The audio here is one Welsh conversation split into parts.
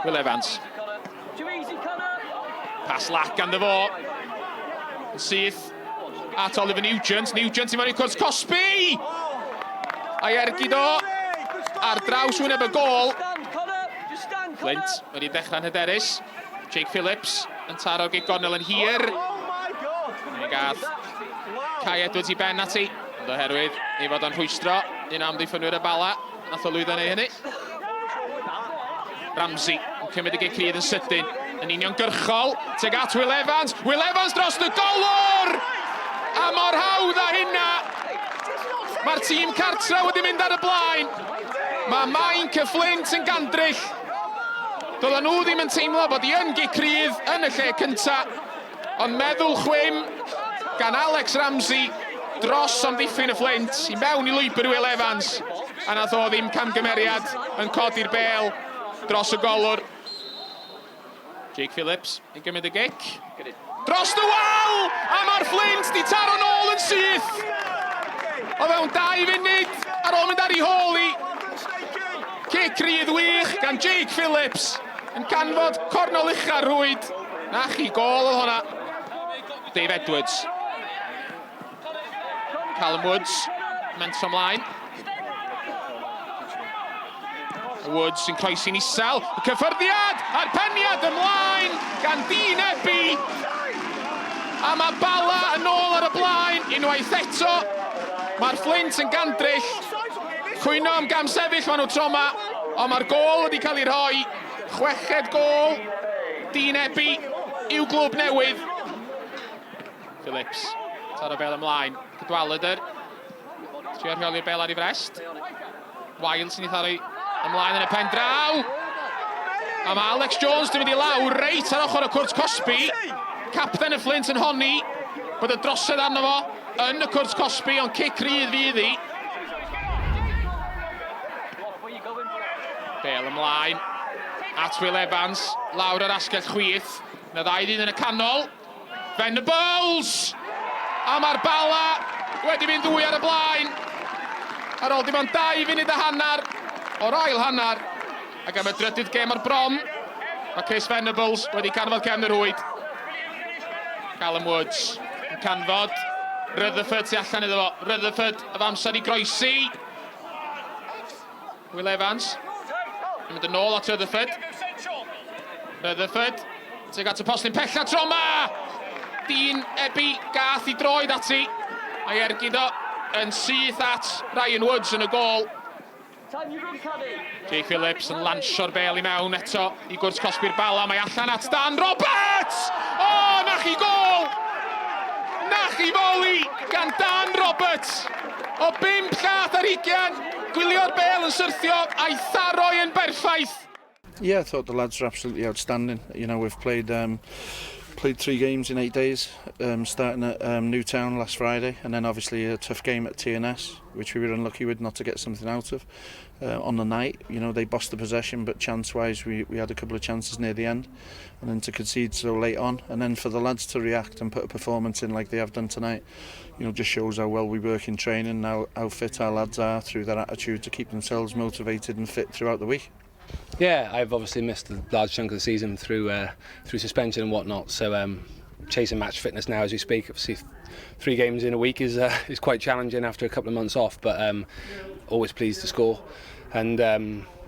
Will Evans. Pas lac ganddo fo. Syth at Oliver Nugent. Nugent i mewn i cwrs cosbi! A'i ergyd o ar draws wyneb y gôl. Flint wedi dechrau'n hyderus. Jake Phillips yn taro gig gornel yn hir. Mi gath Kai Edwards i ben ati, ond oherwydd ei fod o'n rhwystro un am ddiffynwyr y Bala, nath o lwyddo neu hynny. Ramsey yn cymryd y gic rydd yn sydyn, yn uniongyrchol, tuag at Will Evans. Will Evans dros y golwr! A mor hawdd â hynna! Mae'r tîm cartra wedi mynd ar y blaen. Mae Mainc y Fflint yn gandryll. Doedden nhw ddim yn teimlo bod hi yn gic rydd yn y lle cynta, ond meddwl chwim gan Alex Ramsey dros amddiffyn y Fflint i mewn i lwybr Will Evans, a nath o ddim camgymeriad yn codi'r bêl dros y golwr. Jake Phillips yn gymryd y gic. Dros y wal! A mae'r Fflint di taro nôl yn syth! O fewn 2 funud ar ôl mynd ar ei hôl i. Cic rydd wych gan Jake Phillips yn canfod cornol ucha'r rhwyd. Na chi, gôl oedd hwnna. Dave Edwards. Callum Woods, mentro ymlaen. Woods yn croesi'n isel, y cyffyrddiad a'r peniad ymlaen gan Dean Ebby. A mae Bala yn ôl ar y blaen unwaith eto. Mae'r Fflint yn gandryll. Cwyno am gam sefyll maen nhw tro yma, ond mae'r gôl wedi cael ei rhoi. Chweched gôl Dean Ebby i'w glwb newydd. Phillips, taro bel ymlaen. Cadwaladr, trio rheoli'r bel ar ei frest. Wild sy'n ei tharo ymlaen yn y pen draw. A mae Alex Jones di mynd i lawr reit ar ochr y cwrt cosbi. Capten y Fflint yn honni bod y drosedd arno fo yn y cwrt cosbi, ond cic rydd fydd hi. Bel ymlaen at Will Evans, lawr yr asgell chwith. Na ddau ddyn yn y canol. Venables! A mae'r Bala wedi mynd ddwy ar y blaen ar ôl dim ond 2 funud a hanner o'r ail hanner. Ac am y drydydd gêm o'r bron, mae Chris Venables wedi canfod cefn y rhwyd. Callum Woods yn canfod Rutherford tu allan iddo fo. Rutherford efo amser i groesi. Will Evans yn mynd yn ôl at Rutherford. Rutherford tuag at y postyn pella tro yma! Dean Ebby gath i droed ati. Mae ergyd o yn syth at Ryan Woods yn y gôl. Jake Phillips yn lansio'r bel i mewn eto i gwrs cosbi'r Bala. Mae allan at Dan Roberts! O, na chi gôl! Na chi foli gan Dan Roberts! O bump llath ar hugian, gwylio'r bêl yn syrthio a'i tharo yn berffaith. Yeah, I thought the lads were absolutely outstanding. You know, we've played played 3 games in 8 days, starting at Newtown last Friday, and then obviously a tough game at TNS, which we were unlucky with not to get something out of. On the night, you know, they bossed the possession, but chance-wise, we had a couple of chances near the end, and then to concede so late on, and then for the lads to react and put a performance in like they have done tonight, you know, just shows how well we work in training and how fit our lads are through their attitude to keep themselves motivated and fit throughout the week. Yeah, I've obviously missed a large chunk of the season through suspension and whatnot, so chasing match fitness now as we speak. Obviously, 3 games in a week is quite challenging after a couple of months off, but always pleased to score. And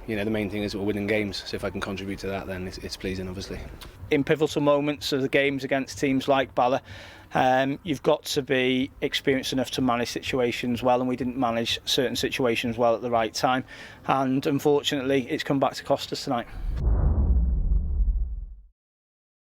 you know, the main thing is we're winning games, so if I can contribute to that, then it's pleasing, obviously. In pivotal moments of the games against teams like Bala, you've got to be experienced enough to manage situations well, and we didn't manage certain situations well at the right time, and unfortunately it's come back to cost us tonight.